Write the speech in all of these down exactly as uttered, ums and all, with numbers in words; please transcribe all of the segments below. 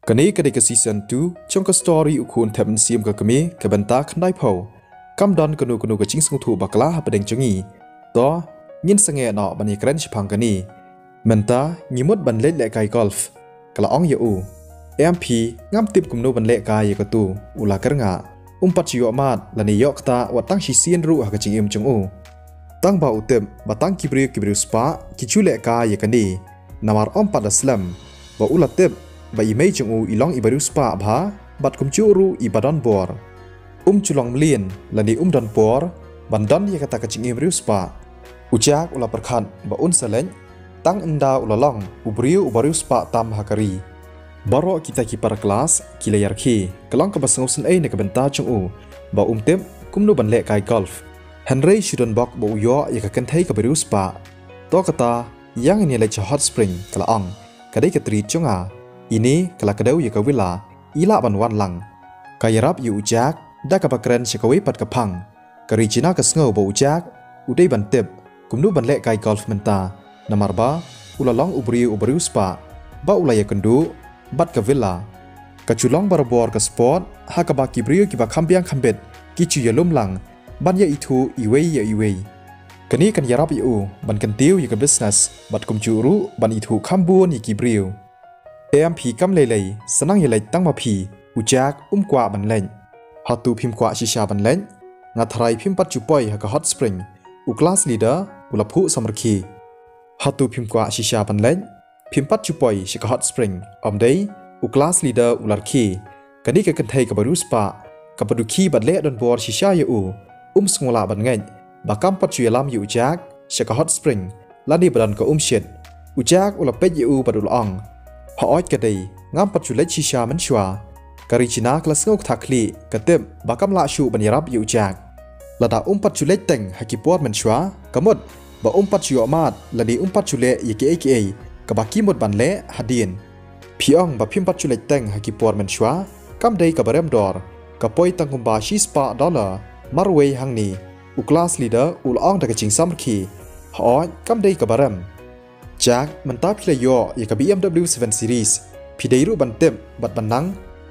Kane ka dei ka season two jong ka story U Khun Thep Mynsiem ka Kmie ka bynta khyndai phew. Kam don kano kano ka jingsngewthuh bakla hapdeng jong ngi. To, ngin sangeh noh ban ïakren shaphang kane. Mynta ngi mut ban leit lehkai golf, ka la ong ïa u. Em phi, ngam tip kumno ban lehkai ïa katu, u la kyrngah. Um pat ju ïoh mad lane ïoh ktah wat tang shisien ruh ha ka jingim jong u. Tang ba u tip ba tang ki briew ki briew spah ki ju lehkai ïa kane. Namar ym pat da slem ba u la tip ba i mei jong u i long i briew spah bha bad kumjuh ruh i ba don bor. Um ju long mlien lane um don por ban don ïa kata ka jingim briew spah. U Jack u la pyrkhat ba un sa leit, tang ynda u la long u briew u briew spah tam ha ka ri. Baroh kita ki para klas ki la ïarkhie, ka long kaba sngewsynei na ka bynta jong u ba um tip kumno ban lehkai golf. Hynrei shu don bok ba u ïoh ïa ka kynthei ka briew spah. To kata, ïa ngin ïa leit sha Hot Spring, ka la ong. Ka dei ka treat jong nga. Ine ka la kdew ïa ka villa, i lah ban wan lang. Ka ïarap ïa u Jack da kaba kren sha kawei pat ka phang. Ka Regina ka sngew ba u Jack u dei ban tip kumno ban lehkai golf mynta, namar ba u la long u briew u briew spah ba u la ïakynduh bad ka villa. Ka ju long barabor ka sport ha kaba ki briew kiba kham biang kham bit ki ju ïalum lang ban ïa ithuh iwei ïa iwei. Kane kan ïarap ïa u ban kyntiew ïa ka business bad kumjuh ruh ban ithuh kham bun ïa ki briew. Em phi, kam lei lei, sa nang ïa leit tang ma phi, u Jack um kwah ban leit. Hato phim kwah shisha ban leit? Nga tharai phim pat ju poi ha ka Hot Spring, u class leader u la phuh samrkhie. Hato phim kwah shisha ban leit? Phim pat ju poi sha ka Hot Spring, ym dei? U class leader u la rkhie. Kane ka kynthei kaba riewspah, kaba dukhi bad leh donbor shisha ïa u, um sngewlah ban ngeit ba kam pat ju ïalam ïa u Jack sha ka Hot Spring lane ba don ka umshit. U Jack u la peit ïa u bad u la ong, hooid ka dei, ngam pat ju leit shisha mynshuwa. Ka Regina ka la sngew kthah khlieh, ka tip ba kam lah shuh ban ïarap ïa u Jack. Lada um pat ju leit teng ha ki por mynshuwa, ka mut ba um pat ju ïoh mad lane um pat ju leh ïa kiei kiei kaba ki mut ban leh hadien. Phi ong ba phim pat ju leit teng ha ki por mynshuwa, kam dei kaba rem dor, ka poi tang kumba shispah dollar marwei hangne, u class leader u la ong da ka jingsamrkhie. Hooid, kam dei kaba rem. Jack, mynta phi la ïoh ïa ka B M W seven Series, phi dei ruh ban tip bad ban nang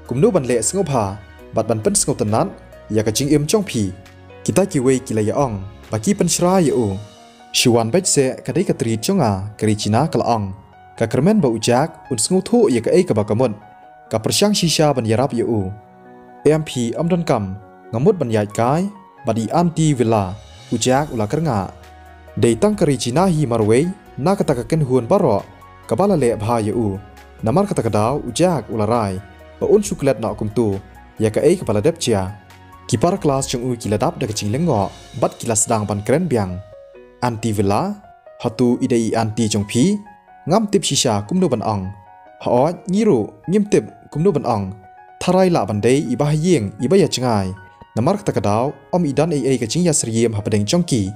kumno ban leh sngewbha bad ban pynsngewtynnat ïa ka jingim jong phi. Kita kiwei ki la ïa ong ba ki pynshrai ïa u. Shu wan beit seh, ka dei ka treat jong nga, ka Regina ka la ong. Ka kyrmen ba u Jack un sngewthuh ïa kaei kaba ka mut. Ka pyrshang shisha ban ïarap ïa u. Em phi, ym donkam, nga mut ban ïaid kai bad i Aunty Villa, u Jack u la kyrngah. Dei tang ka Regina hi marwei na kata ka kynhun baroh kaba la leh bha ïa u. Namar kata ka daw u Jack u la rai ba un shu klet noh kumta ïa kaei kaba la dep jia. Ki para klas jong u ki la dap da ka jinglyngngoh bad ki la sdang ban kren biang. Aunty Villa, hato i dei i aunty jong phi? Ngam tip shisha kumno ban ong. Hooid, ngi ruh ngim tip kumno ban ong. Tharai lah ban dei i bahaïing i ba ïa jngai. Namar kata ka daw ym i don ei ei ka jingïasyriem hapdeng jong ki.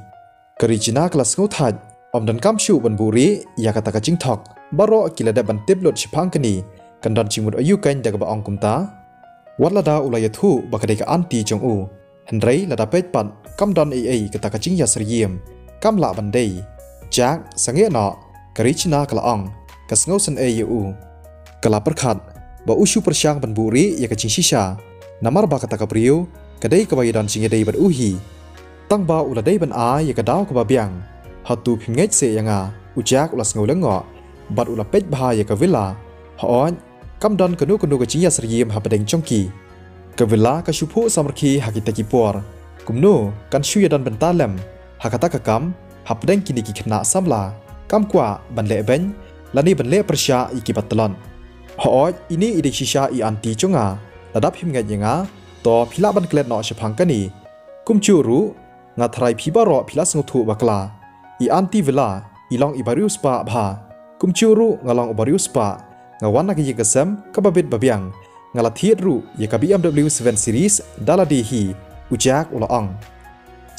Ka Regina ka la sngewthait, ym donkam shuh ban buhrieh ïa kata ka jingthok. Baroh ki la dep ban tip lut shaphang kane, kan don jingmut aïu keiñ da kaba ong kumta. Wat lada u la ïathuh ba ka dei ka aunty jong u, hynrei lada peit pat kam don ei ei kata ka jingïasyriem, kam lah ban dei. Jack, sangeh noh, ka Regina ka la ong, ka sngewsynei ïa u. Ka la pyrkhat ba u shu pyrshang ban buhrieh ïa ka jingshisha, namar ba kata ka briew ka dei kaba ïadon jingïadei bad u hi. Tang ba u la dei ban ai ïa ka daw kaba biang. Hato phim ngeit seh ïa nga, u Jack u la sngewlyngngoh bad u la peit bha ïa ka Villa. Hooid, kam don kano kano ka jingïasyriem hapdeng jong ki. Ka Villa ka shu phuh samrkhie ha kita ki por. Kumno kan shu ïadon bynta lem ha kata ka kam hapdeng kine ki khynnah samla, kam kwah ban leh beiñ lane ban leh pyrshah ïa kiba tlot. Hooid, ine i dei shisha i aunty jong nga. Lada phim ngeit ïa nga, to phi lah ban klet noh shaphang kane. Kumjuh ruh, nga tharai phi baroh phi la sngewthuh bakla. I Aunty Villa i long i ba riewspah bha. Kumjuh ruh nga long u ba riewspah. Nga wan na ka ïing ka sem kaba bit ba biang. Nga la thied ruh ïa ka B M W seven Series da lade hi, u Jack u la ong.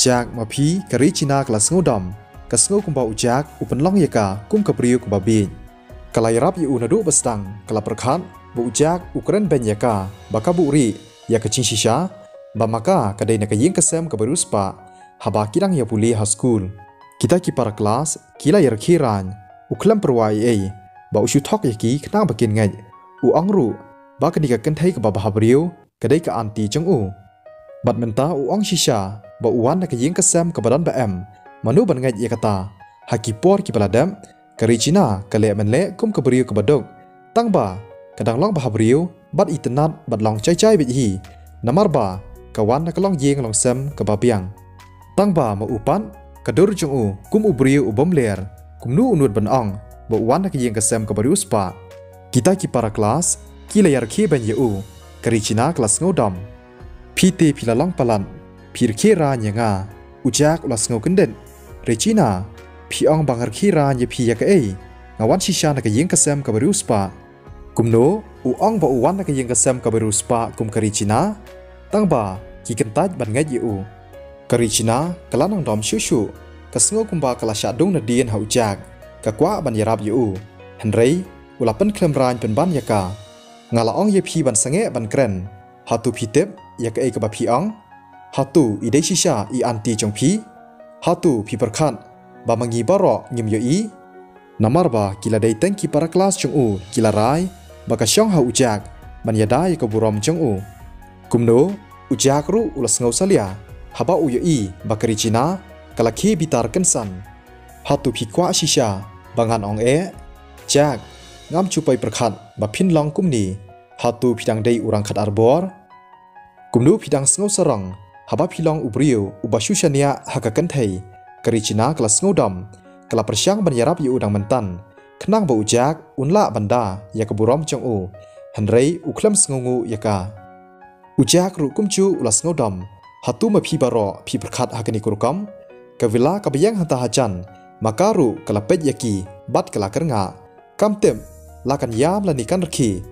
Jack, ma phi, ka Regina ka la sngewdom. Ka sngew kumba u Jack u pynlong ïa ka kum ka briew kaba bieit. Ka la ïarap ïa u naduh ba sdang, ka la pyrkhat ba u Jack u kren beiñ ïa ka ba ka buhrieh ïa ka jingshisha, ba ma ka ka dei na ka ïing ka sem kaba riewspah, haba ki dang ïa pule ha skul. Kita ki para klas ki la ïarkhie rain, u khlem pyrwa ei ei ba u shu thok ïa ki khnang ba kin ngeit. U ong ruh, ba kane ka kynthei kaba bhabriew ka dei ka aunty jong u. Bad mynta u ong shisha ba u wan na ka ïing ka sem kaba don ba em, mano ban ngeit ïa kata? Ha ki por kiba la dep, ka Regina ka leh mynleh kum ka briew kaba duk, tang ba ka dang long bhabriew bad itynnad bad long jai jai beit hi, namar ba ka wan na ka longïing longsem kaba biang. Tang ba ma u pat, ka dur jong u kum u briew u bym ler, kumno u nud ban ong ba u wan na ka ïing ka sem kaba riewspah? Kita ki para klas ki la ïarkhie beiñ ïa u. Ka Regina ka la sngewdom. Phi te phi la long palat, phi rkhie rain ïa nga, u Jack u la sngewkyndit. Regina, phi ong ba nga rkhie rain ïa phi ïa kaei? Nga wan shisha na ka ïing ka sem kaba riewspah. Kumno u ong ba u wan na ka ïing ka sem kaba riewspah kum ka Regina? Tang ba ki kyntait ban ngeit ïa u. Ka Regina ka la nang dom shuh shuh, ka sngew kumba ka la shah dung nadien ha u Jack, ka kwah ban ïarap ïa u. Hynrei u la pynkhlem rain pynban ïa ka. Nga la ong ïa phi ban sangeh ban kren. Hato phi tip ïa kaei kaba phi ong? Hato i dei shisha i aunty jong phi? Hato phi pyrkhat ba ma ngi baroh ngim ïohi? Namar ba ki la dei teng ki para klas jong u ki la rai ba ka shong ha u Jack ban ïada ïa ka burom jong u. Kumno u Jack ruh u la sngew salia haba u ïohi ba ka Regina ka la khie bitar kynsan. Hato phi kwah shisha ba ngan ong eh? Jack, ngam ju poi pyrkhat ba phin long kumne. Hato phi dang dei u rangkhat arbor? Kumno phi dang sngew sarong haba phi long u briew uba shu shaniah ha ka kynthei? Ka Regina ka la sngewdom, ka la pyrshang ban ïarap ïa u dang mynta khnang ba u Jack un lah ban da ïa ka burom jong u. Hynrei u khlem sngewnguh ïa ka. U Jack ruh kumjuh u la sngewdom. Hato ma phi baroh phi pyrkhat ha kane ka rukom? Ka villa kaba ïeng hangta hajan, ma ka ruh ka la peit ïa ki bad ka la kyrngah. Kam tip la kan ïam lane kan rkhie.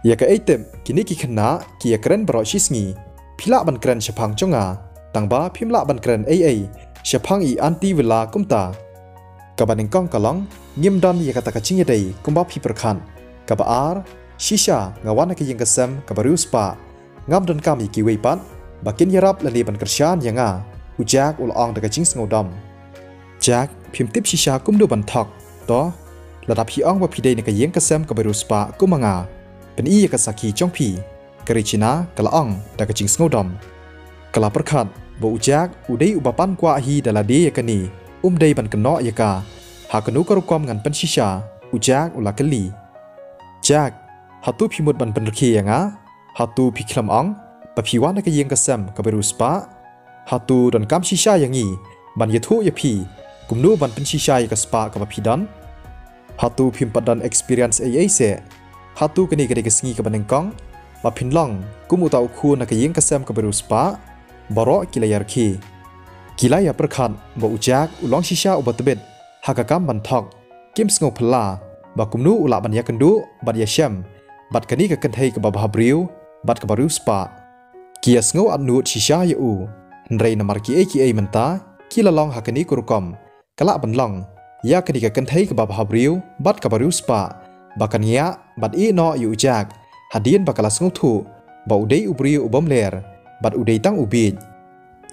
Ïa kaei tip kine ki khynnah ki ïakren baroh shisngi. Phi lah ban kren shaphang jong nga, tang ba phim lah ban kren ei ei shaphang i aunty villa kumta. Kaba nyngkong ka long, ngim don ïa kata ka jingïadei kumba phi pyrkhat. Kaba ar, shisha nga wan na ka ïing ka sem kaba riewspah. Ngam donkam ïa kiwei pat ba kin ïarap lane ban kyrshan ïa nga, u Jack u la ong da ka jingsngewdom. Jack, phim tip shisha kumno ban thok. To, lada phi ong ba phi dei na ka ïing ka sem kaba riewspah kum ma nga, pyni ïa ka sakhi jong phi. Ka Regina ka la ong da ka jingsngewdom. Ka la pyrkhat ba u Jack u dei uba pan kwah hi da lade ïa kane, um dei ban kynnoh ïa ka ha kano ka rukom. Ngan pynshisha, u Jack u la kylli. Jack, hato phi mut ban pynrkhie ïa nga? Hato phi khlem ong ba phi wan na ka ïing ka sem kaba riewspah? Hato donkam shisha ïa ngi ban ïathuh ïa phi kumno ban pynshisha ïa ka spah kaba phi don? Hato phim pat don experience ei ei seh? Hato kane ka dei ka sngi kaba nyngkong ba phin long kum uta u khun na ka ïing ka sem kaba riewspah? Baroh ki la ïarkhie. Ki la ïapyrkhat ba u Jack u long shisha uba tbit ha ka kam ban thok. Kim sngew phylla ba kumno u lah ban ïakynduh bad ïashem bad kane ka kynthei kaba bhabriew bad kaba riewspah. Ki ïasngew atnud shisha ïa u. Hynrei namar kiei kiei mynta ki la long ha kane ka rukom, ka lah ban long ïa kane ka kynthei kaba bhabriew bad kaba riewspah ba kan ïa bad ïehnoh ïa u Jack hadien ba ka la sngewthuh ba u dei u briew u bym ler bad u dei tang u bieit.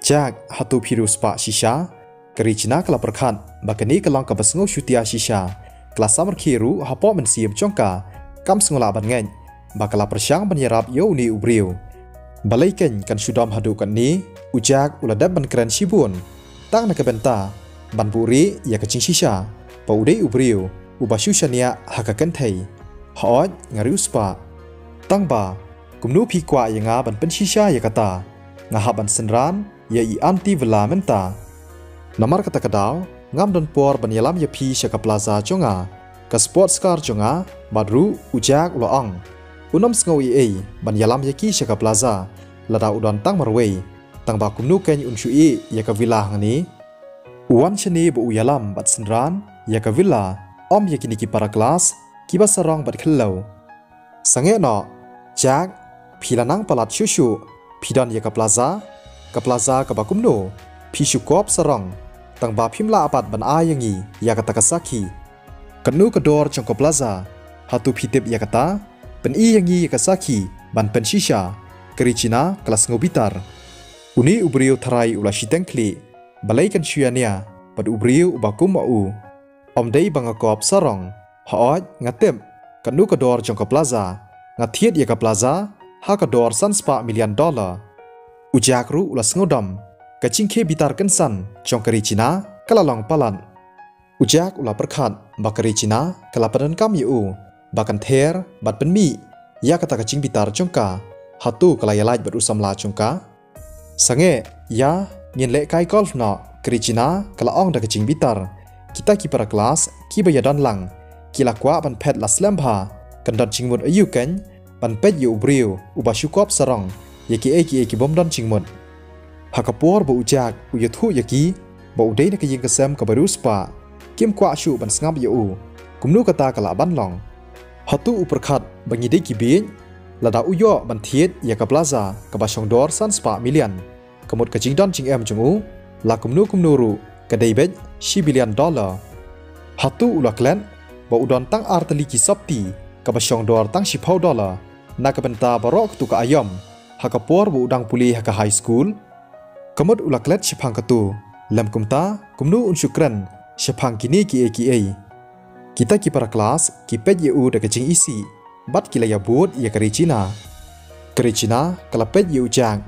Jack, hato phi riewspah shisha? Ka Regina ka la pyrkhat ba kane ka long kaba sngewshutia shisha. Ka la samrkhie ruh hapoh mynsiem jong ka, kam sngew lah ban ngeit ba ka la pyrshang ban ïarap ïa une u briew. Balei kein kan shu dom haduh katne? U Jack u la dep ban kren shibun tang na ka bynta ban buhrieh ïa ka jingshisha ba u dei u briew uba shu shaniah ha ka kynthei. Hooid, nga riewspah. Tang ba kumno phi kwah ïa nga ban pynshisha ïa kata? Nga hap ban synran ïa i aunty Vela mynta. Namar kata ka daw ngam don por ban ïalam ïa phi sha ka plaza jong nga. Ka sports car jong nga bad ruh u Jack u la ong, un ym sngew ei ei ban ïalam ïa ki sha ka plaza lada u don tang marwei. Tang ba kumno kein un shu ïeh ïa ka Vela hangne? U wan shane ba u ïalam bad synran ïa ka Vela, ym ïa kine ki para klas kiba sarong bad khylliew. Sangeh noh, Jack, phi la nang palat shuh shuh. Phi don ïa ka plaza? Ka plaza kaba kumno? Phi shu kop sarong, tang ba phim lah pat ban ai ïa ngi ïa kata ka sakhi. Katno ka dor jong ka plaza? Hato phi tip ïa kata? Pyni ïa ngi ïa ka sakhi ban pynshisha. Ka Regina ka la sngew bitar. Une u briew tharai u la shiteng khlieh. Balei kan shu ïania bad u briew uba kum ma u? Ym dei ba nga kop sarong. Hooid, nga tip katno ka dor jong ka plaza. nga thied ïa ka plaza ha ka dor san spah million dollar. U Jack ruh u la sngewdom, ka jingkhie bitar kynsan jong ka Regina ka la long palat. U Jack u la pyrkhat ba ka Regina ka la pyndonkam ïa u ba kan ther bad pynmih ïa kata ka jingbitar jong ka. Hato ka la ïalait bad u samla jong ka? Sangeh ïa, ngin lehkai golf noh, ka Regina ka la ong da ka jingbitar. Kita ki para klas kiba ïadon lang ki la kwah ban phet la slem bha, kan don jingmut aïu keiñ ban peit ïa u briew uba shu kop sarong ïa kiei kiei ki bym don jingmut. Ha ka por ba u Jack u ïathuh ïa ki ba u dei na ka ïing ka sem kaba riewspah, kim kwah shuh ban sngap ïa u. Kumno kata ka lah ban long? Hato u pyrkhat ba ngi dei ki bieit? Lada u ïoh ban thied ïa ka plaza kaba shong dor san spah million, ka mut ka jingdon jingem jong u la kumno kumno ruh ka dei beit shi billion dollar. Hato u la klet ba u don tang ar tylli ki sopti kaba shong dor tang shiphew dollar na ka bynta baroh katu ka aïom ha ka por ba u dang pule ha ka high school? Ka mut u la klet shaphang katu, lym kumta kumno un shu kren shaphang kine kiei kiei? Kita ki para klas ki peit ïa u da ka jingisih bad ki la ïabud ïa ka Regina. Ka Regina ka la peit ïa u Jack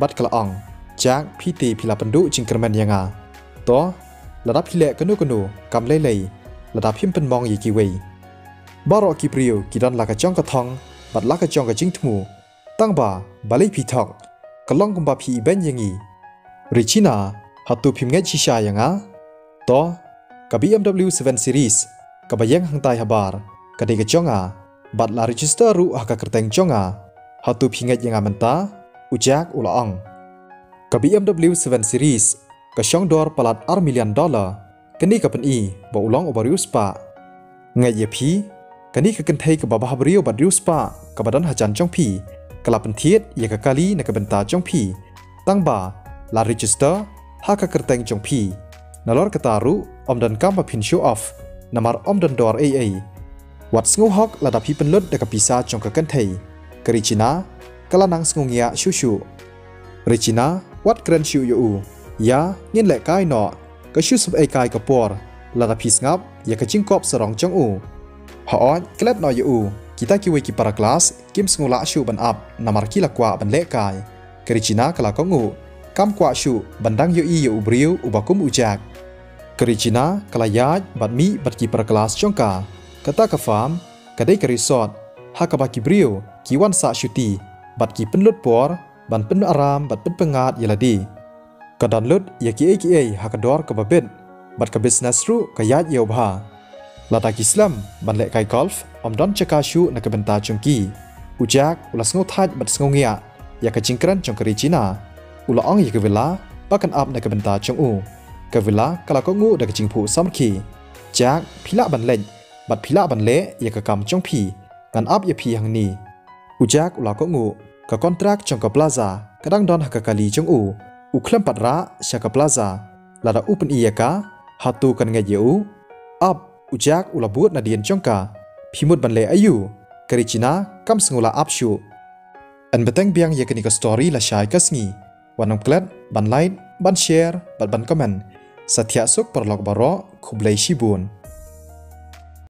bad ka la ong, Jack, phi te phi la pynduh jingkyrmen ïa nga. To, lada phi leh kano kano kam lei lei lada phim pynmong ïa kiwei. Baroh ki briew ki don la ka jong ka thong bad la ka jong ka jingthmu. Tang ba balei phi thok? Ka long kumba phi ibeiñ ïa ngi. Regina, hato phim ngeit shisha ïa nga? To, ka B M W seven Series kaba ïeng hangtai habar ka dei ka jong nga bad la register ruh ha ka kyrteng jong nga. Hato phi ngeit ïa nga mynta? U Jack u la ong. Ka B M W seven Series ka shong dor palat ar million dollar. Kane ka pyni ba u long uba riewspah. Ngeit ïa phi, kane ka kynthei kaba bhabriew bad riewspah kaba don hajan jong phi ka la pynthied ïa ka kali na ka bynta jong phi, tang ba la register ha ka kyrteng jong phi. Nalor kata ruh ym donkam ba phin show off, namar ym don dor ei ei. Wat sngewhok lada phi pynlut da ka pisa jong ka kynthei. Ka Regina ka la nang sngewngiah shuh shuh. Regina, wat kren shuh ïa u. Ïa, ngin lehkai noh. Ka shu sep ei kai ka por lada phi sngap ïa ka jingkop sarong jong u. Hooid, klet noh ïa u. Kita kiwei ki para klas kim sngewlah shuh ban ap namar ki la kwah ban lehkai. Ka Regina ka la kohnguh, kam kwah shuh ban dang ïohi ïa u briew uba kum u Jack. Ka Regina ka la ïaid bad mih bad ki para klas jong ka. Kata ka farm ka dei ka resort ha kaba ki briew ki wan sah shuti bad ki pynlut por ban pynaram bad pynpyngngad ïa lade. Ka don lut ïa kiei kiei ha ka dor kaba bit bad ka business ruh ka ïaid ïew bha. Lada ki slem ban lehkai golf, ym don jaka shuh na ka bynta jong ki. U Jack u la sngewthait bad sngewngeit ïa ka jingkren jong ka Regina. U la ong ïa ka Villa ba kan ap na ka bynta jong u. Ka Villa ka la kohnguh da ka jingphuh samrkhie. Jack, phi lah ban leit bad phi lah ban leh ïa ka kam jong phi. Ngan ap ïa phi hangne. U Jack u la kohnguh, ka kontrak jong ka plaza ka dang don ha ka kali jong u. U khlem pat rah sha ka plaza. Lada u pyni ïa ka, hato kan ngeit ïa u? Ap, u Jack u la bud nadien jong ka. Phi mut ban leh aïu? Ka Regina kam sngewlah ap shuh. Yn bteng biang ïa kane ka story lashai ka sngi. Wat nym klet ban like, ban share bad ban comment. Sa thiah suk paralok baroh, khublei shibun.